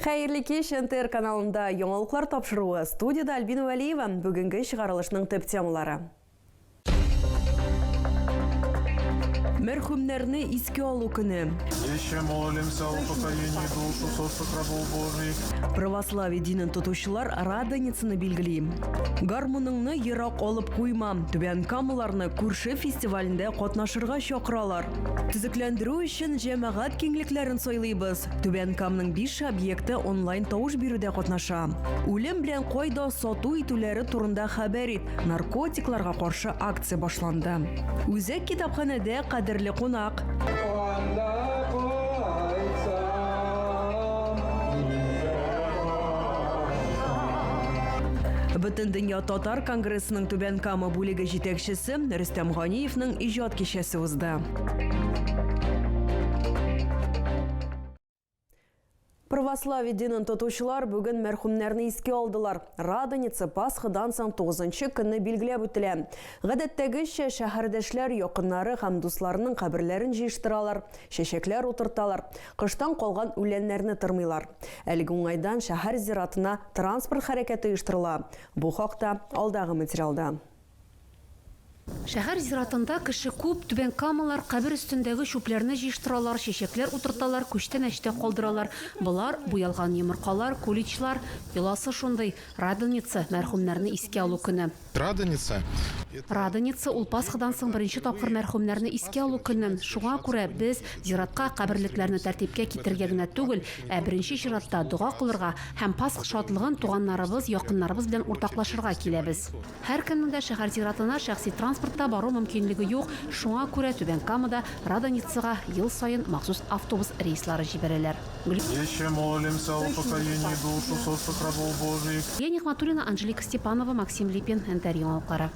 Хәерле кич, НТР каналында яңалыклар тапшыруы. Студиядә Альбина Вәлиева. Бүгенге чыгарылышның төп темалары. Мәрхүмнәрне искә алу көне. Еще молимся о упокоении душ усопших рабов Божьих. Православие динен тотучылар Радоницаны билгели. Гармуныңны ерак алып куйма. Түбән Камаларны күрше фестивалендә катнашырга чакыралар. Төзекләндерү өчен җәмәгать киңлекләрен сайлыйбыз. Түбән Камның биш объекты онлайн тавыш бирүдә катнаша. Үлем белән кайда сату итүләре турында хәбәр ит. Наркотикларга каршы акция башланды. Үзәк китапханәдә кадерле кунак. Анда кайтсам, Бөтендөнья татар конгрессының Түбән Кама бүлеге җитәкчесе Рөстәм Ганиевның иҗат кичәсе узды. Православие динен тотучылар бүген мәрхүмнәрне искә алдылар. Радоница Пасхадан соң 9 көнне билгеләп үтелә. Гадәттәгечә, шәһәрдәшләр якыннары һәм дусларының каберләрен җыештыралар, чәчәкләр утырталар, кыштан калган үләннәрне тырмыйлар. Әлеге уңайдан шәһәр зиратына транспорт хәрәкәте оештырыла. Бу хакта алдагы материалда. Шәһәр зиратында кеше күп, түбәнкамалар кабер өстендәге чүпләрне җыештыралар, чәчәкләр утырталар, күчтәнәч тә калдыралар. Болар, буялган йомыркалар, куличлар. Йоласы шундый, Радоница, мәрхүмнәрне искә алу көне. Радоница, это. Радоница, ул Пасхадан соң беренче тапкыр мәрхүмнәрне искә алу көне. Шуңа күрә без зиратка каберлекләрне тәртипкә китерергә генә түгел, ә беренче чиратта дога кылырга һәм Пасх шатлыгын туганнарыбыз, якыннарыбыз белән уртаклашырга киләбез. Һәркемнең дә шәһәр зиратына шәхси транспортта бару мөмкинлеге юк, шуңа күрә Түбән Камада Радоницага ел саен махсус автобус рейслары җибәрәләр. Еще молимся о упокоении душ усопших рабов Божиих. Лилия Нигъмәтуллина, Анжелика Степанова, Максим Липин, НТР яңалыклары.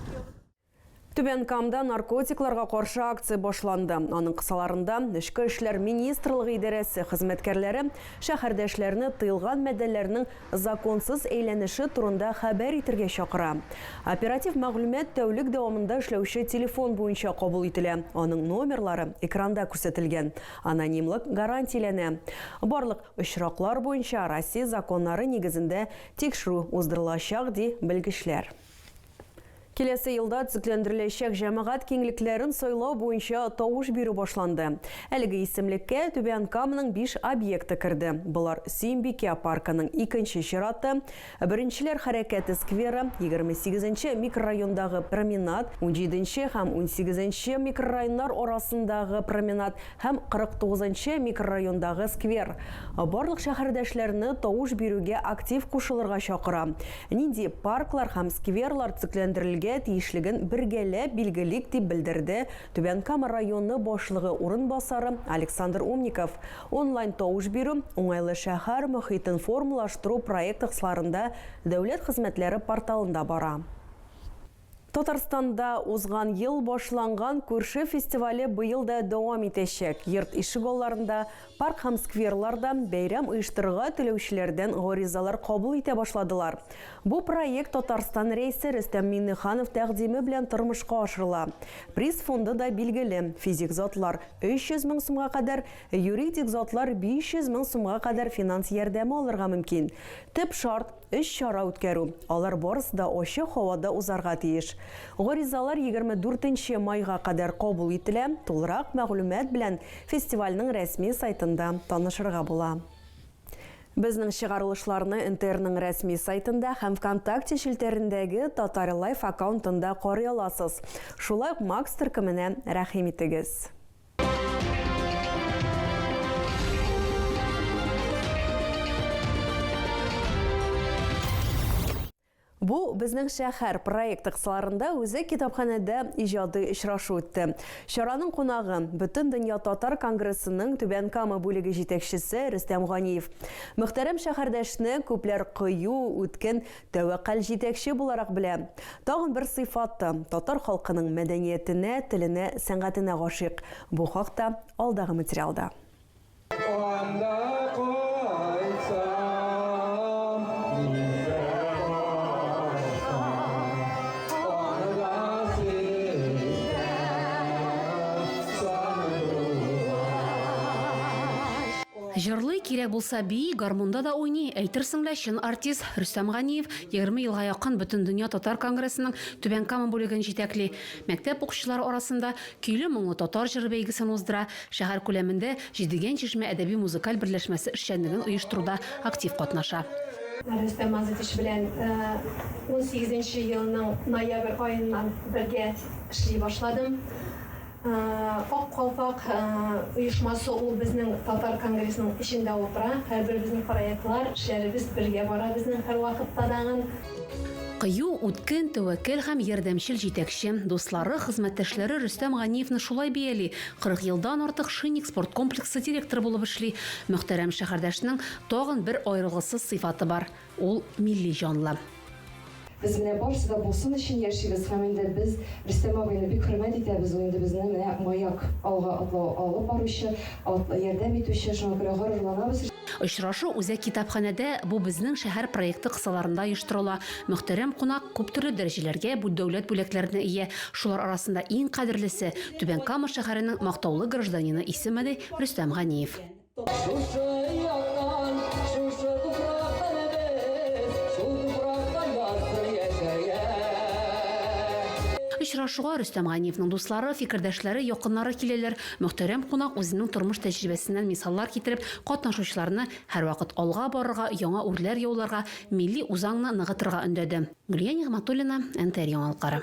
Түбән Камда наркотикларга каршы акция башланды. Аның кысаларында Эчке эшләр министрлыгы идарәсе хезмәткәрләре шәһәрдәшләрне тыелган матдәләрнең законсыз әйләнеше турында хәбәр итергә чакыра. Оператив мәгълүмат тәүлек дәвамында эшләүче телефон буенча кабул ителә, аның номерлары экранда күрсәтелгән. Анонимлык гарантияләнә. Барлык очраклар буенча Россия законнары нигезендә тикшерү уздырылачак, ди белгечләр. Киләсе елда төзекләндереләчәк җәмәгать киңлекләрен сайлау буенча тавыш бирү башланды. Әлеге исемлеккә Түбән Каманың биш объекты керде. Болар Сөембикә паркының икенче чираты, Беренчеләр хәрәкәте скверы, 28 нче микрорайондагы променад, унҗиденче һәм унсигезенче микрорайоннар арасындагы променад һәм 49 нчы микрорайондагы сквер. Барлык шәһәрдәшләрне тавыш бирүгә актив кушылырга чакыра. Нинди парклар һәм скверлар төзекләндерелгә тиешлеген бергәләп билгелик, дип белдерде Түбән Кама районы башлыгы урынбасары Александр Умников. Онлайн тавыш бирү Уңайлы шәһәр мохитен формалаштыру проекты кысаларында Дәүләт хезмәтләре порталында бара. Татарстанда узган ел башланган Күрше фестивале быел да дәвам итәчәк. Йорт ишегалларында, парк һәм скверларда бәйрәм оештырырга теләүчеләрдән гаризалар кабул итә башладылар. Бу проект Татарстан Рәисе Рөстәм Миңнеханов тәкъдиме белән тормышка ашырыла. Приз фонды да билгеле, физик затлар, 300 мең сумга кадәр, юридик затлар 500 мең сумга кадәр финанс ярдәме алырга мөмкин. Төп шарт, Өч чара үткәрү. Алар барысы да ачык һавада узарга тиеш. Гаризалар 24 нче майга кадәр кабул ителә. Тулырак мәгълүмат белән фестивальнең рәсми сайтында танышырга була. Безнең чыгарылышларны НТРның рәсми сайтында һәм ВКонтакте челтәрендәге Татар Лайф аккаунтында карый аласыз. Шулай ук Макс төркеменә рәхим итегез. Бу безнең шәһәр проекты кысаларында үзәк китапханәдә иҗади очрашу үтте. Чараның кунагы, Бөтендөнья татар конгрессының Түбән Кама бүлеге җитәкчесе Рөстәм Ганиев. Мөхтәрәм шәһәрдәшне күпләр кыю, үткен, тәвәккәл җитәкче буларак белә. Тагын бер сыйфаты, татар халкының мәдәниятенә, теленә, сәнгатенә гашыйк. Бу хакта алдагы материалда. Анда кайтсам, мин дә кайтам, анда сездә сандугач. Җырлый, кирәк булса бии, гармунда да уйный, әйтерсең лә чын артист Рөстәм Ганиев 20 елга якын Бөтендөнья татар конгрессының Түбән Кама бүлеген җитәкли. Мәктәп укучылары арасында Көйле-моңлы татар җыры бәйгесен уздыра, шәһәр күләмендә Җидегән чишмә әдәби-музыкаль берләшмәсе эшчәнлеген оештыруда актив катнаша. Рөстәм Азитович белән унсигезенче елның ноябрь аеннан бергә эшли башладым. Ак калфак оешмасы ул безнең татар конгрессының эчендә утыра. Һәрбер безнең проектлар, эшләребез бергә бара безнең һәрвакытта дагын. Кыю, үткен, тәвәккәл һәм ярдәмчел җитәкче. Дуслары, хезмәттәшләре Рөстәм Ганиевны шулай бәяли. 40 елдан артык Шинник спорт комплексы директоры булып эшли. Мөхтәрәм шәһәрдәшнең тагын бер аерылгысыз сыйфаты бар, ул милли җанлы. Без менә барысы да булсын өчен яшибез һәм инде без Рөстәм абыйны бик хөрмәт итәбез, ул инде безне менә маяк, алга атлау алып баручы, ярдәм итүче, шуңа күрә горурланабыз. Очрашу үзәк китапханәдә Бу безнең шәһәр проекты кысаларында оештырыла. Мөхтәрәм кунак күп төрле дәрәҗәләргә, бу дәүләт бүләкләренә ия. Шулар арасында иң кадерлесе, Түбән Кама шәһәренең мактаулы гражданины исеме, ди Рөстәм Ганиев. Шушы яктан, шушы туфрактан без, шул туфрактан язсын яшәргә. Очрашуга Рөстәм Ганиевның дуслары, фикердәшләре, якыннары киләләр. Мөхтәрәм кунак үзенең тормыш тәҗрибәсеннән мисаллар китереп, катнашучыларны һәрвакыт алга барырга, яңа үрләр яуларга, милли үзаңны ныгытырга өндәде. Гөлия Нигъмәтуллина, НТР Яңалыклары.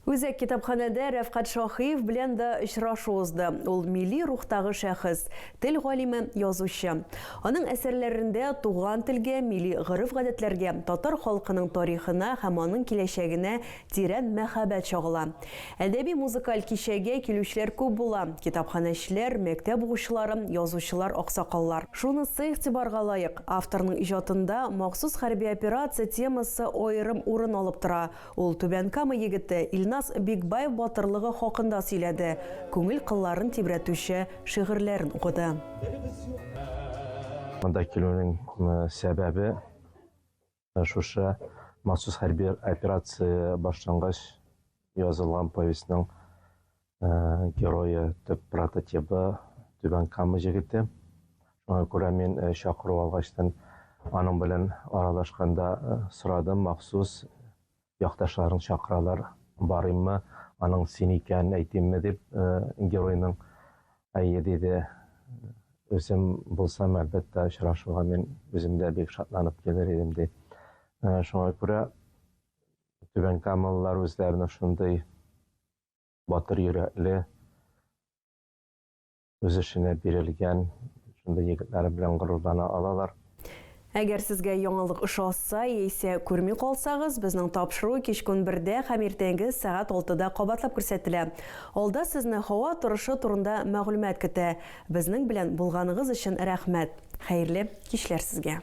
Үзәк китапханәдә Рәфкать Шаһиев белән дә очрашу узды. Ул милли рухтагы шәхес, тел галиме, язучы. Аның әсәрләрендә туган телгә, милли гореф-гадәтләргә, татар халкының тарихына һәм аның киләчәгенә тирән мәхәббәт чагыла. Әдәби-музыкаль кичәгә килүчеләр күп була, китапханәчеләр, мәктәп укучылары, язучылар, аксакаллар. Шунысы игътибарга лаек, авторның иҗатында махсус хәрби операция темасы аерым урын алып тора. Ул Түбән Кама егете Илназ Бикбаев батырлыгы хакында сөйләде, күңел кылларын тибрәтүче шигырьләрен укыды. Монда килүнең сәбәбе, Шушы махсус хәрби операция башлангач язылган повестьның герое, төп прототибы Түбән Кама җегете. Шуңа күрә мин чакыру алгачтан аның белән аралашканда сорадым, махсус якташларын чакыралар, барыйммы, аның син икәнен әйтимме дип, геройның. Әйе, диде. Үзем булсам, әлбәттә, очрашуга мин үзем дә бик шатланып килер идем, ди. Шуңа күрә түбәнкамалылар үзләренең шундый батыр йөрәкле, үз эшенә бирелгән шундый егетләре белән горурлана алалар. Әгәр сезгә яңалык ошаса яисә күрми калсагыз, безнең тапшыру кичке унбердә һәм иртәнге сәгать алтыда кабатлап күрсәтелә. Алда сезне һава торышы турында мәгълүмат көтә. Безнең белән булганыгыз өчен рәхмәт. Хәерле кичләр сезгә!